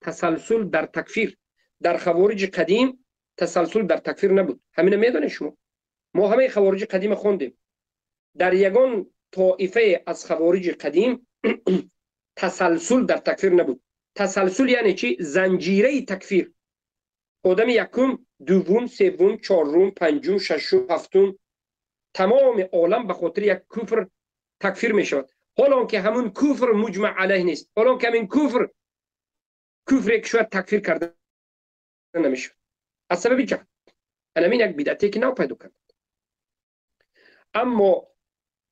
تسلسل در تکفیر. در خوارج قدیم تسلسل در تکفیر نبود. همینه میدونید شما. ما همه خوارج قدیم خوندیم. در یگان طائفه از خوارج قدیم تسلسل در تکفیر نبود. تسلسل یعنی چی؟ زنجیره تکفیر. آدم یکم، دوم، سوم، چهارم، پنجم، ششم، هفتم، تمام عالم به خاطر یک کفر تکفیر می شود. حالا که همون کفر مجمع علیه نیست، حالا که همین کفر کفر که شاید تکفیر کرده نمیشه از سبب جهل. همین یک بدعتی که نو پیدا کرد. اما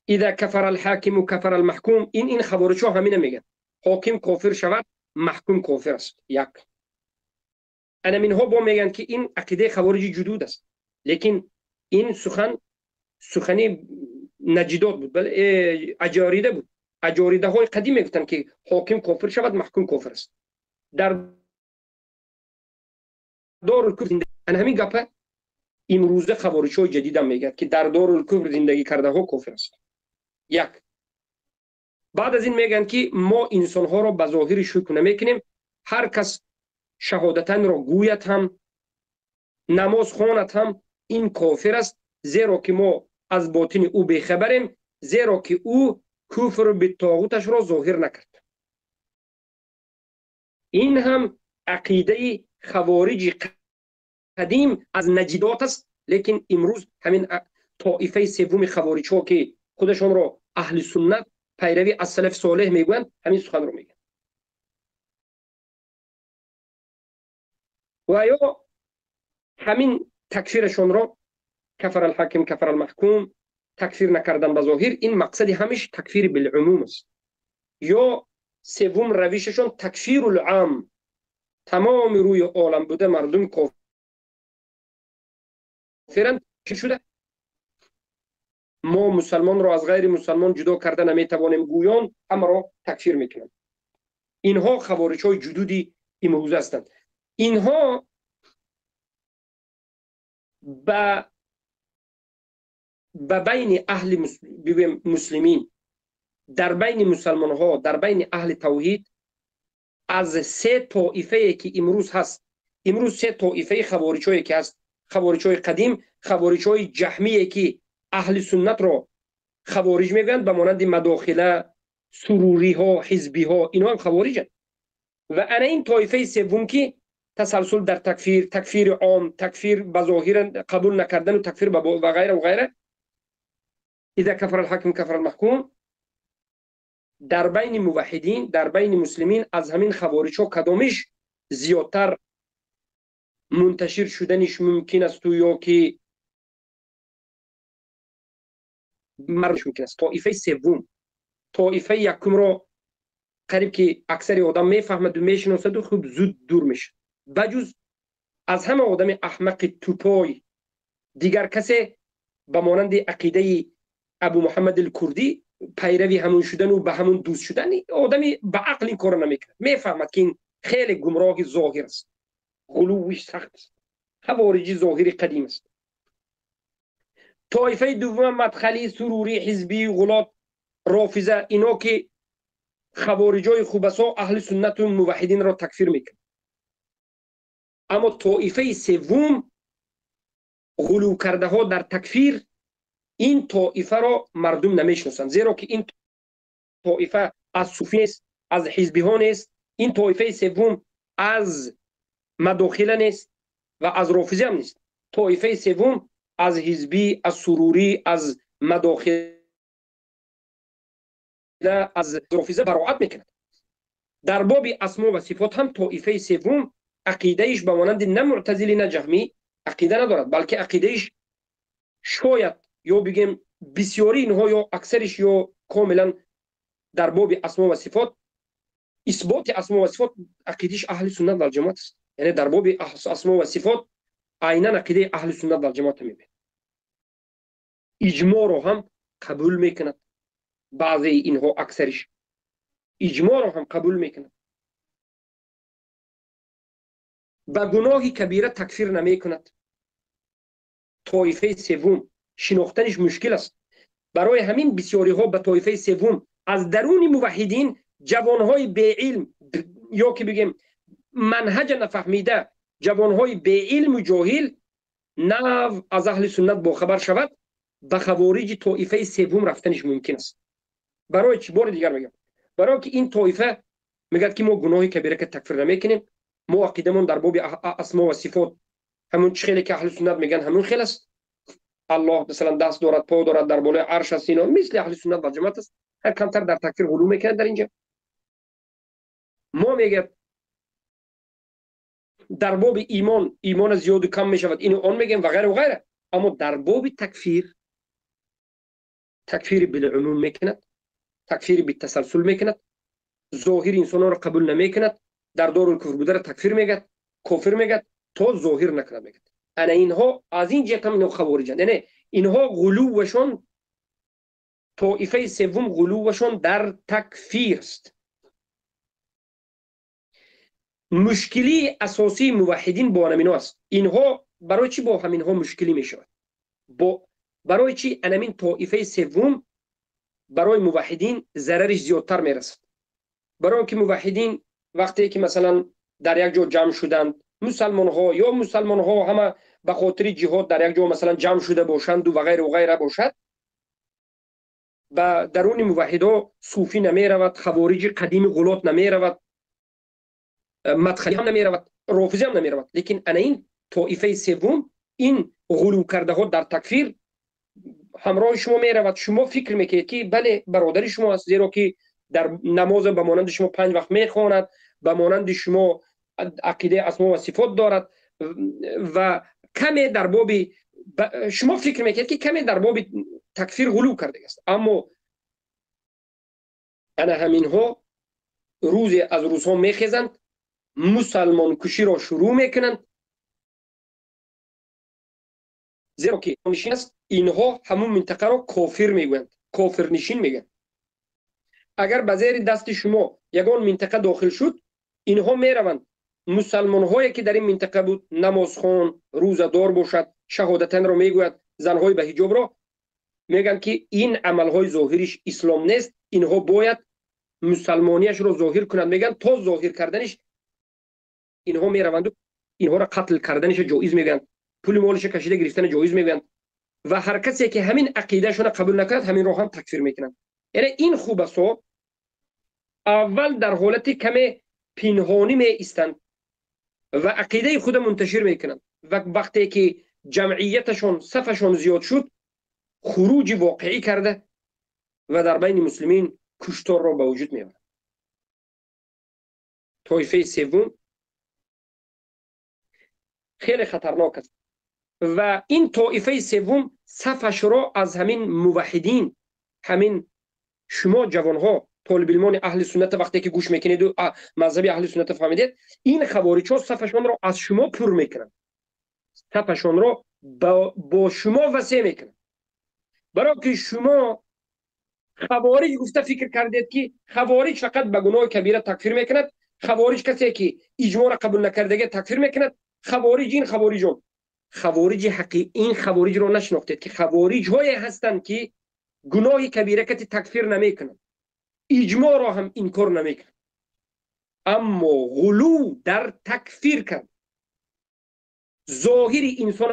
اذا کفر الحاکم کفر المحکوم، این خوارج ها همینه میگن، حاکم کافر شود محکوم کافر است. یک اینها با میگن که این عقیده خوارج جدود است، لیکن این سخن سخنی نجدات بود، بله اجاریده بود. اجاریده های قدیم میگفتن که حاکم کافر شود محکوم کافر است. در دارالکفر همین گپه امروزه خوارج های جدید هم میگن که در دارالکفر زندگی کرده ها کافر است. یک بعد از این میگن که ما انسان ها را به ظاهر شکر نمیکنیم، هر کس شهادتن را گوید هم نماز خواند هم این کافر است، زیرا که ما از باطن او بیخبریم، زیرا که او کفر به طاغوتش را ظاهر نکرد. این هم عقیده خوارج قدیم از نجدات است، لیکن امروز همین طائفه سوم خوارج ها که خودشان را اهل سنت پیروی از سلف صالح میگویند همین سخن رو میگن. و یا همین تکفیرشون را کفر الحاکم کفر المحکوم تکفیر نکردن به ظاهر، این مقصد همیش تکفیر بالعموم است. یا سوم روششون تکفیر العام، تمام روی عالم بوده مردم کافرند شده، ما مسلمان را از غیر مسلمان جدا کرده نمیتوانیم گویان همه را تکفیر میکنند. اینها خوارج های جدودی امروز هستند. اینها به بین اهل مسلمین، در بین مسلمان ها، در بین اهل توحید از سه طائفه که امروز هست، امروز سه طائفه خوارج هایی که هست، خوارج های قدیم، خوارج های جهمیه که اهل سنت را خوارج میگویند، به مانند مداخله، سروری ها، حزبی ها، اینا هم خوارجند. و انا این طایفه سوم که تسلسل در تکفیر، تکفیر عام، تکفیر به ظاهر قبول نکردن و تکفیر و غیره و غیره، اذا کفر الحاکم کفر المحکوم، در بین موحدین، در بین مسلمین از همین خوارج ها کدامش زیادتر منتشر شدنش ممکن است یا که مرش ممکن است؟ طایفه سوم. طایفه یکم را قریب که اکثر آدم میفهمد و میشناسد و خوب زود دور میشه، بجز از همه آدم احمق توپای دیگر کسی به مانند عقیده ابو محمد الکردی پیروی همون شدن و به همون دوست شدن، آدمی به عقل این کار نمیکنه، میفهمد که این خیلی گمراه ظاهر است، غلوش سخت است، خوارجی ظاهری قدیم است. طایفه دوم مدخلی، سروری، حزبی، غلات، رافضه، اینا که خوارجای خوبسا اهل سنت و موحدین را تکفیر میکنه. اما طایفه سوم غلو کرده ها در تکفیر، این طایفه را مردم نمیشناسند، زیرا که این طایفه از صوفی نیست، از حزبی ها نیست، این طایفه سوم از مداخله نیست و از رافضه هم نیست. طایفه سوم از حزبی، از سروری، از مداخله، از رافضه براعت میکند. در باب اسما و صفات هم طایفه سوم عقیدهش به مانند نه معتزلی نه جهمی عقیده ندارد، بلکه عقیدهش شاید یا بگیم بسیاری اینها یا اکثرش یا کاملا در باب اسما و صفات، اثبات اسما و صفات عقیدهش اهل سنت و جماعت است. یعنی در باب اسما و صفات عینا عقیده اهل سنت و جماعت میبینید. اجماع رو هم قبول میکند، بعضی اینها اکثرش اجماع رو هم قبول میکند، به گناه کبیره تکفیر نمیکند. طایفه سوم شناختنش مشکل است. برای همین بسیاری ها به طایفه سوم از درون موحدین، جوانهای بی علم یا که بگیم манҳаҷ нафаҳмида, ҷавонҳои беилму ҷоҳил нав аз аҳли суннат бохабар шавад, ба хавориҷи тоифаи севум рафтаниш мумкин аст. Барои чӣ? Бори дигар мегӯям, барои ки ин тоифа мегӯяд, ки мо гуноҳи кабира ка такфир намекунем, мо ақидамон дар боби асмо ва сифот ҳамун чӣ хеле ки аҳли суннат мегӯянд, ҳамун хел аст. Аллоҳ, масалан, даст дорад, по дорад, дар болои арш аст, ино мисли аҳли суннат ва ҷамоат аст. Ҳар камтар дар такфир ғулу мекунад. Дар инҷа мо мегӯяд, дар боби имон, имона зиёду кам мешавад, ину он мегӯем ва ғайра ва ғайра, аммо дар боби такфир такфири билумум мекунад, такфири битасалсул мекунад, зоҳири инсонҳоро қабул намекунад, дар дорулкуфр будара такфир мегӯяд, кофир мегӯяд, то зоҳир накунад мегӯяд. Ана инҳо аз ин ҷиҳат ҳам инҳо хавориҷанд, яъне инҳо ғулувашон, тоифаи севум ғулувашон дар такфир аст. Мушкилии асосии муваҳҳидин бо анамино аст. Инҳо барои чӣ бо ҳаминҳо мушкилӣ мешавад? Бо барои чӣ анамин тоифаи севум барои муваҳҳидин зарариш зиёдтар мерасад? Барои он ки муваҳҳидин вақте ки, масалан, дар як ҷо ҷамъ шуданд мусалмонҳо, ё мусалмонҳо ҳама ба хотири ҷиҳод дар як ҷо, масалан, ҷамъ шуда бошанду ва ғайру ғайра бошад, ба даруни муваҳҳидҳо суфӣ намеравад, хавориҷи қадими ғулот намеравад, мадхалӣ ҳам намеравад, рофизӣ ҳам намеравад. Лекин ана ин тоифаи севум, ин ғулӯ кардаҳо дар такфир ҳамроҳи шумо меравад. Шумо фикр мекунед, ки бале, бародари шумо аст, зеро ки дар намоза ба монанди шумо панҷ вақт мехонад, ба монанди шумо ақидаи асмо ва сифот дорад ва каме дар боби, шумо фикр мекунед, ки каме дар боби такфир ғулӯ кардагиаст. Аммо ана ҳаминҳо рӯзе аз рӯзҳо мехезанд, мусалмонкуширо шурӯъ мекунанд, зеро ки нишин аст. Инҳо ҳамун минтақаро кофир мегӯянд, кофирнишин мегӯянд. Агар ба зери дасти шумо ягон минтақа дохил шуд, инҳо мераванд, мусалмонҳое ки дар ин минтақа буд, намозхон, рӯзадор бошад, шаҳодатанро мегӯяд, занҳои ба ҳиҷобро мегӯянд, ки ин амалҳои зоҳириш ислом нест, инҳо бояд мусалмонияшро зоҳир кунанд, мегӯянд. То зоҳир карданиш инҳо мераванду инҳоро қатл карданиша ҷоиз мегӯянд, пули молиша кашида гирифтана ҷоиз мегӯянд ва ҳар касе ки ҳамин ақидаашона қабул накунад, ҳаминро ҳам такфир мекунанд. Яъне ин хубасо аввал дар ҳолати каме пинҳонӣ меистанд ва ақидаи худа мунташир мекунанд ва вақте ки ҷамъияташон, сафашон зиёд шуд, хуруҷи воқеӣ карда ва дар байни муслимин кушторро ба вуҷуд меоранд. Тоифаи севум хеле хатарнок аст ва ин тоифаи севум сафашро аз ҳамин муваҳҳидин, ҳамин шумо ҷавонҳо, толибилмони аҳли сунната, вақте ки гӯш мекунеду мазҳаби аҳли сунната фаҳмидед, ин хавориҷҳо сафашонро аз шумо пур мекунанд, сафашонро бо шумо васеъ мекунанд. Барои ки шумо хавориҷ гуфта фикр кардед, ки хавориҷ фақат ба гуноҳи кабира такфир мекунад, хавориҷ касе ки иҷмоъро қабул накардага такфир мекунад, хавориҷ ин, хавориҷон, хавориҷи ҳақи, ин хавориҷро нашинохтед, ки хавориҷҳое ҳастанд, ки гуноҳи кабира кати такфир намекунанд, иҷмоъро ҳам инкор намекунанд, аммо ғулӯ дар такфир кард, зоҳири инсон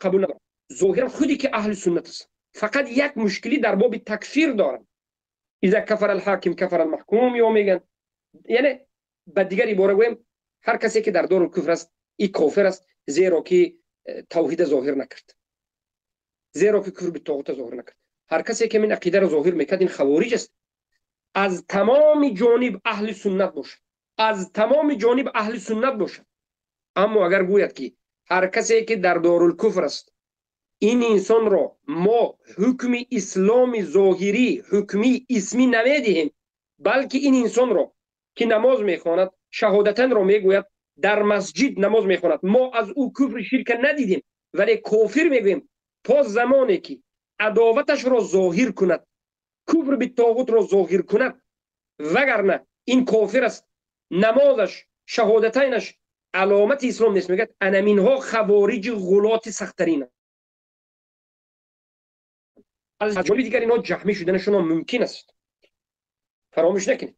қабул надорад. Зоҳиран худе ки аҳли суннат аст, фақат як мушкилӣ дар боби такфир доранд. Иза кафара алҳоким кафара алмаҳкум ё мегӯянд. Яъне ба дигар ибора гӯем, ҳар касе ки дар дору куфр аст, и кофир аст, зеро ки тавҳида зоҳир накард, зеро ки куфр битоғута зоҳир накард. Ҳар касе ки ин ақидаро зоҳир мекард, ин хавориҷ аст. Аз тамоми ҷониб аҳли суннат бошад, аз тамоми ҷониб аҳли суннат бошад, аммо агар гӯяд, ки ҳар касе ки дар дорулкуфр аст, ин инсонро мо ҳукми исломи зоҳирӣ, ҳукми исмӣ намедиҳем, балки ин инсонро ки намоз мехонад, шаҳодатанро мегӯяд, дар масҷид намоз мехонад, мо аз ӯ куфри ширка надидем, вале кофир мегӯем то замоне ки адоваташро зоҳир кунад, куфр битоғутро зоҳир кунад, вагарна ин кофир аст, намозаш, шаҳодатайнаш аломати ислом нест, мегӯяд. Анаминҳо хавориҷи ғулоти сахттаринанд. Аз ҷониби дигар инҳо ҷаҳмӣ шуданашон мумкин аст. Фаромӯш накунед.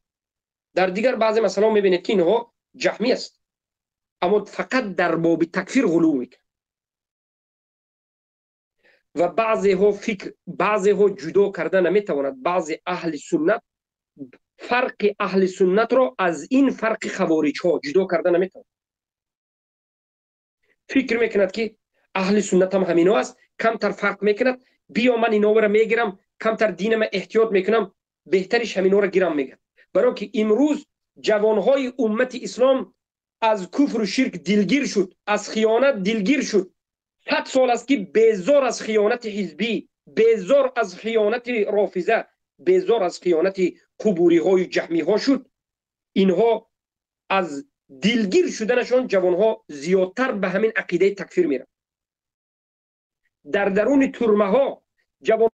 Дар дигар баъзе масъалаҳо мебинед, ки инҳо ҷаҳмӣ аст, аммо фақат дар боби такфир ғулув мекунад. Ва баъзеҳо фикр, баъзеҳо ҷудо карда наметавонад. Баъзе аҳли суннат фарқи аҳли суннатро аз ин фарқи хавориҷҳо ҷудо карда наметавонад. Фикр мекунад, ки аҳли суннат ҳам ҳамино аст, камтар фарқ мекунад, биё ман иноро мегирам, камтар динама эҳтиёт мекунам, беҳтариш ҳаминора гирам мегӯяд. Барои ки имрӯз ҷавонҳои уммати ислом аз куфру ширк дилгир шуд, аз хиёнат дилгир шуд. 100 сол аст, ки безор аз хиёнати ҳизбӣ, безор аз хиёнати рофиза, безор аз хиёнати қубуриҳою ҷаҳмиҳо шуд. Инҳо аз дилгир шуданашон ҷавонҳо зиёдтар ба ҳамин ақидаи такфир мераванд. Дар даруни турмаҳо ҷавонҳо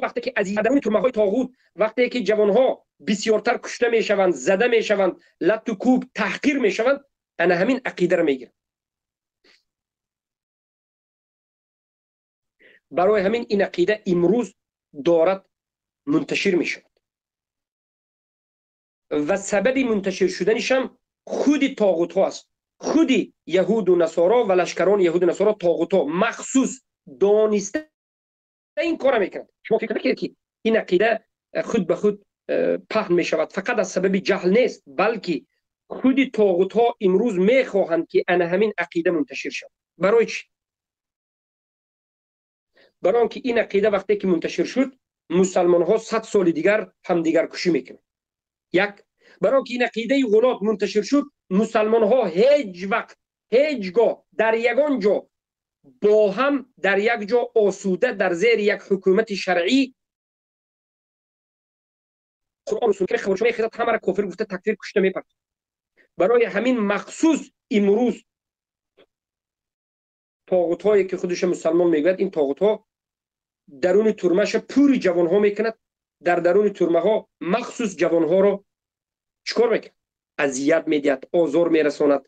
вақте ки аз даруни турмаҳои тоғут, вақте ки ҷавонҳо бисёртар кушта мешаванд, зада мешаванд, латту кӯб, таҳқир мешаванд, ана ҳамин ақидаро мегиранд. Барои ҳамин ин ақида имрӯз дорад мунташир мешавад ва сабаби мунташир шуданишам худи тоғутҳо аст. Худи яҳуду насоро ва лашкарони яҳуду насоро, тоғутҳо махсус дониста ин кора мекунанд. Шумо фикр накунед, ки ин ақида худ ба худ паҳн мешавад, фақат аз сабаби ҷаҳл нест, балки худи тоғутҳо имрӯз мехоҳанд, ки ана ҳамин ақида мунташир шавад. Барои чӣ? Барои он ки ин ақида вақте ки мунташир шуд, мусалмонҳо 100 соли дигар ҳамдигаркушӣ мекунанд. Як, барои ки ин ақидаи ғулот мунташир шуд, мусалмонҳо ҳеҷ вақт, ҳеҷ гоҳ дар ягон ҷо бо ҳам дар як ҷо осуда дар зери як ҳукумати шаръӣ Қуръону суннат хабаршо мехезад, ҳамаро кофир гуфта такфир кушта мепард. Барои ҳамин махсус имрӯз тоғутҳое ки худашо мусалмон мегӯяд, ин тоғутҳо даруни турмаша пури ҷавонҳо мекунад. Дар даруни турмаҳо махсус ҷавонҳоро чӣ кор мекунад? Азият медиҳад, озор мерасонад,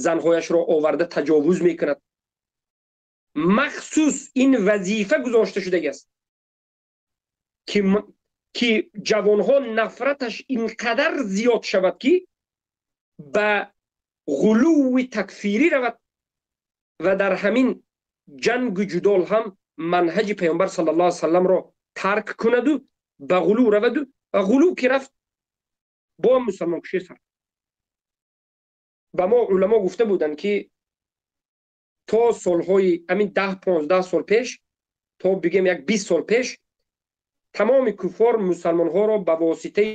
занҳояшро оварда таҷовуз мекунад. Махсус ин вазифа гузошта шудагӣ аст, ки ҷавонҳо нафраташ инқадар зиёд шавад, ки ба ғулуви такфирӣ равад ва дар ҳамин ҷангу ҷудол ҳам манҳаҷи паёмбар саллаллоҳу алайҳи васалламро тарк кунаду ба ғулув раваду ва ғулув ки рафт, бо мусалмонкушӣ сар. Ба мо уламо гуфта буданд, ки то солҳои ҳамин 10-15 сол пеш, то бигем як 20 сол пеш, тамоми куффор мусалмонҳоро ба воситаи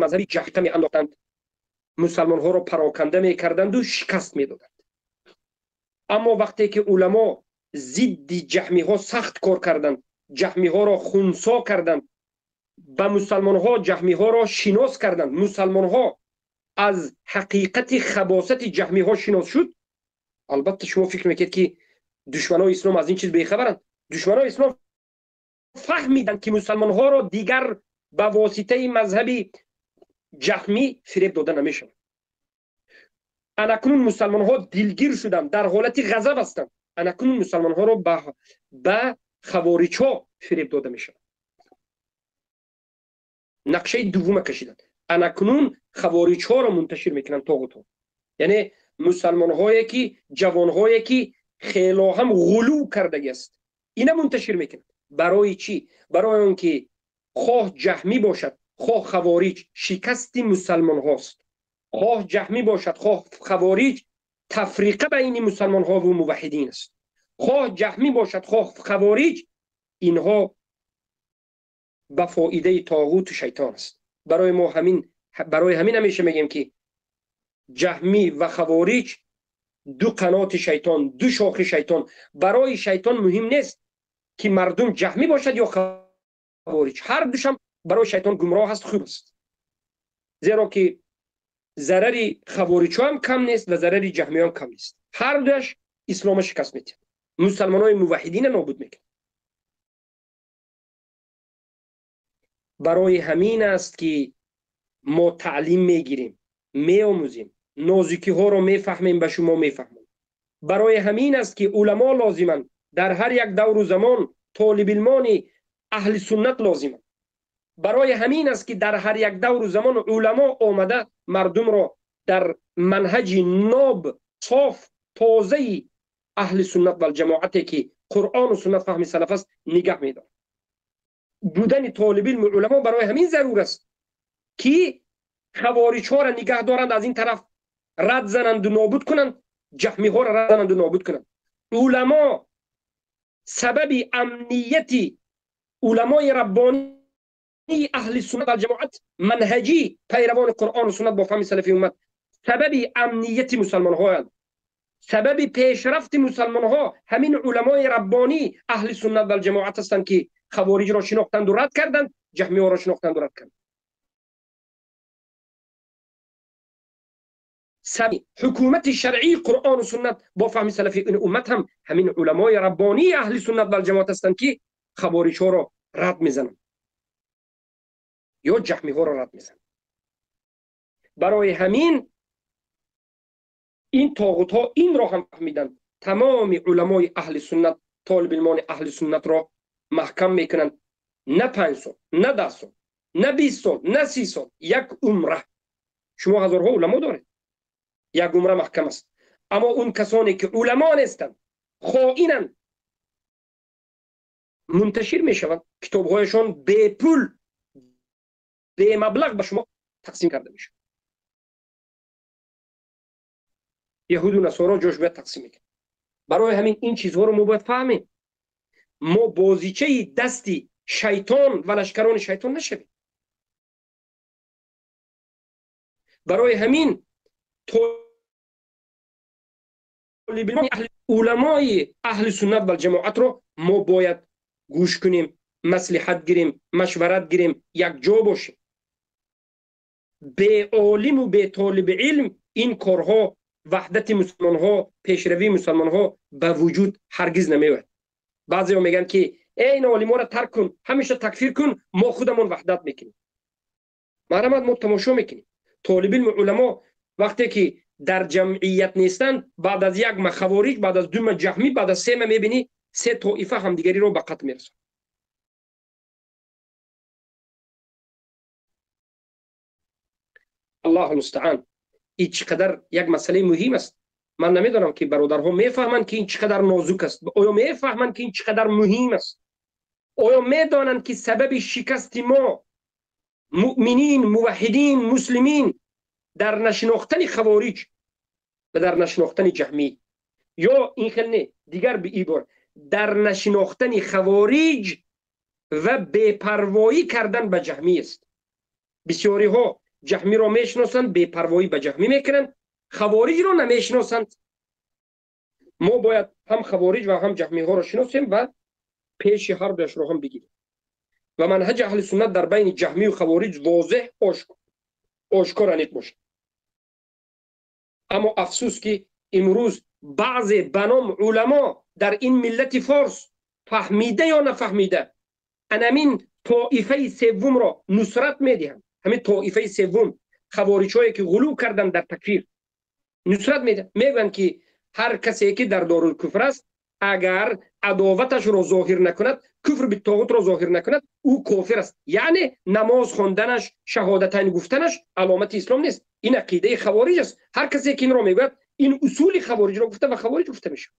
мазҳаби ҷаҳта меандохтанд, мусалмонҳоро пароканда мекарданду шикаст медоданд. Аммо вақте ки уламо зидди ҷаҳмиҳо сахт кор карданд, ҷаҳмиҳоро хунсо карданд, ба мусалмонҳо ҷаҳмиҳоро шинос карданд, мусалмонҳо аз ҳақиқати хабосати ҷаҳмиҳо шинос шуд. Албатта шумо фикр мекунед, ки душманои ислом аз ин чиз бехабаранд. Душманои ислом фаҳмиданд, ки мусалмонҳоро дигар ба воситаи мазҳаби ҷаҳмӣ фиреб дода намешавад. Анакнун мусалмонҳо дилгир шуданд, дар ҳолати ғазаб ҳастанд. Анакнун мусалмонҳоро ба хавориҷҳо фиреб дода мешавад. Нақшаи дуввума кашиданд. Анакнун хавориҷҳоро мунташир мекунанд тоғутҳо, яъне мусалмонҳое ки ҷавонҳое ки хело ҳам ғулув кардагӣ аст, ина мунташир мекунанд. Барои чӣ? Барои он ки хоҳ ҷаҳмӣ бошад, хоҳ хавориҷ, шикасти мусалмонҳост. Хоҳ ҷаҳмӣ бошад, хоҳ хавориҷ, тафриқа байни мусалмонҳо ва муваҳҳидин аст. Хоҳ ҷаҳмӣ бошад, хоҳ хавориҷ, инҳо ба фоидаи тоғуту шайтон аст. Барои мо ҳамин, барои ҳамин ҳамеша мегӯем, ки ҷаҳмӣ ва хавориҷ ду қаноти шайтон, ду шохи шайтон. Барои шайтон муҳим нест, ки мардум ҷаҳмӣ бошад ё хавориҷ, ҳар душам барои шайтон гумроҳ аст, хуб аст, зеро ки зарари хавориҷҳо ҳам кам нест ва зарари ҷаҳмиҳо ҳам кам нест. Ҳар дуяш ислома шикаст медиҳад, мусалмонҳои муваҳҳидина нобуд мекунад. Барои ҳамин аст, ки мо таълим мегирем, меомӯзем, нозикиҳоро мефаҳмем, ба шумо мефаҳмем. Барои ҳамин аст, ки уламо лозиманд, дар ҳар як давру замон толибилмони аҳли суннат лозиманд. Барои ҳамин аст, ки дар ҳар як давру замон уламо омада мардумро дар манҳаҷи ноб, соф, тозаи аҳли суннат валҷамоате, ки Қуръону суннат, фаҳми салаф аст, нигаҳ медорад. Будани толибилму уламо барои ҳамин зарур аст, ки хавориҷҳоро нигаҳ доранд, аз ин тараф рад зананду нобуд кунанд, ҷаҳмиҳоро рад зананду нобуд кунанд. Уламо сабаби амнияти, уламои раббонии аҳли суннат валҷамоат, манҳаҷӣ, пайравони Қуръону суннат бо фаҳми салафи уммат сабаби амнияти мусалмонҳоянд, сабаби пешрафти мусалмонҳо ҳамин уламои раббонӣ аҳли суннат валҷамоат ҳастанд, ки хавориҷро шинохтанду рад карданд, ҷаҳмиҳоро шинохтанду рад карданд. Ҳукумати шаръии Қуръону суннат бо фаҳми салафи ин уммат ҳам ҳамин уламои раббонии аҳли суннат валҷамоат ҳастанд, ки хавориҷҳоро рад мезананд ё ҷаҳмиҳоро рад мезананд. Барои ҳамин ин тоғутҳо инро ҳам фаҳмиданд, тамоми уламои аҳли суннат, толибилмони аҳли суннатро маҳкам мекунанд. На 5 сол, на 10 сол, на 20 сол, на 30 сол, як умра. Шумо ҳазорҳо уламо доред, як умра маҳкам аст. Аммо он касоне, ки уламо нестанд, хоинанд, мунташир мешаванд, китобҳояшон бепул, бемаблағ ба шумо тақсим карда мешавад. Яҳуду насоро ҷош бояд тақсим мекунад. Барои ҳамин ин чизҳоро мо бояд фаҳмем, мо бозичаи дасти шайтон ва лашкарони шайтон нашавем. Барои ҳамин уламои аҳли суннат валҷамоатро мо бояд гӯш кунем, маслиҳат гирем, машварат гирем, якҷо бошем. Беолиму бетолиби илм ин корҳо, ваҳдати мусулмонҳо, пешравии мусулмонҳо ба вуҷуд ҳаргиз намеояд. Баъзеҳо мегӯянд, ки э, ин олиморо тарк кун, ҳамеша такфир кун, мо худамон ваҳдат мекунем. Марҳамат, мо тамошо мекунем. Толибилму уламо вақте ки дар ҷамъият нестанд, баъд аз як ма хавориҷ, баъд аз ду ма ҷаҳмӣ, баъд аз се ма мебинӣ, се тоифа ҳамдигариро ба қатл мерасонанд. Аллоҳу мустаъан. Ин чӣ қадар як масъалаи муҳим аст. Ман намедонам, ки бародарҳо мефаҳманд, ки ин чӣ қадар нозук аст. Оё мефаҳманд, ки ин чӣ қадар муҳим аст? Оё медонанд, ки сабаби шикасти мо, муъминин, муваҳҳидин, муслимин, дар нашинохтани хавориҷ ва дар нашинохтани ҷаҳмӣ, ё ин хел не, дигар ибор, дар нашинохтани хавориҷ ва бепарвоӣ кардан ба ҷаҳмӣ аст? Бисёриҳо ҷаҳмиро мешиносанд, бепарвоӣ ба ҷаҳмӣ мекунанд, хавориҷро намешиносанд. Мо бояд ҳам хавориҷ ва ҳам ҷаҳмиҳоро шиносем ва пеши ҳар дуяшро ҳам бигирем. Ва манҳаҷи аҳли суннат дар байни ҷаҳмию хавориҷ возеҳ, ошкор, аниқ бошад. Аммо афсӯс, ки имрӯз баъзе ба ном уламо дар ин миллати форс фаҳмида ё нафаҳмида анамин тоифаи севумро нусрат медиҳанд. Ҳамин тоифаи севум, хавориҷҳое, ки ғулув карданд дар такфир, нусрат медиҳанд. Мегӯянд, ки ҳар касе, ки дар дорулкуфр аст, агар адоваташро зоҳир накунад, куфр битоғутро зоҳир накунад, ӯ кофир аст. Яъне намоз хонданаш, шаҳодатайн гуфтанаш аломати ислом нест. Ин ақидаи хавориҷ аст. Ҳар касе, ки инро мегӯяд, ин усули хавориҷро гуфта ва хавориҷ гуфта мешавад.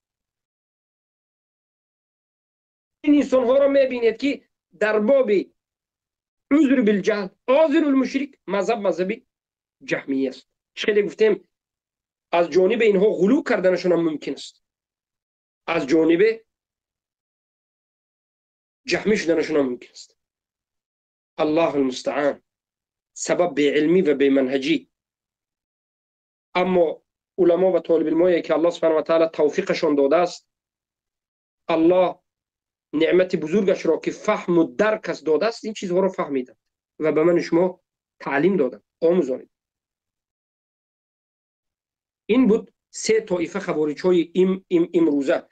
Ин инсонҳоро мебинед, ки дар боби узр билҷаҳл, озирул мушрик, мазҳаб мазҳаби ҷаҳмия аст. Чӣ хеле гуфтем, аз ҷониби инҳо ғулув карданашонам мумкин аст, аз ҷониби ҷаҳмӣ шуданашонам мумкин аст. Аллоҳу мустаъан. Сабаб беилмӣ ва беманҳаҷӣ. Аммо уламо ва толибилмое, ки Аллоҳ субҳана ва таала тавфиқашон додааст, Аллоҳ неъмати бузургашро, ки фаҳму дарк аст, додааст, ин чизҳоро фаҳмиданд ва ба ману шумо таълим доданд, омӯзонид. Ин буд се тоифа хавориҷҳои имрӯза.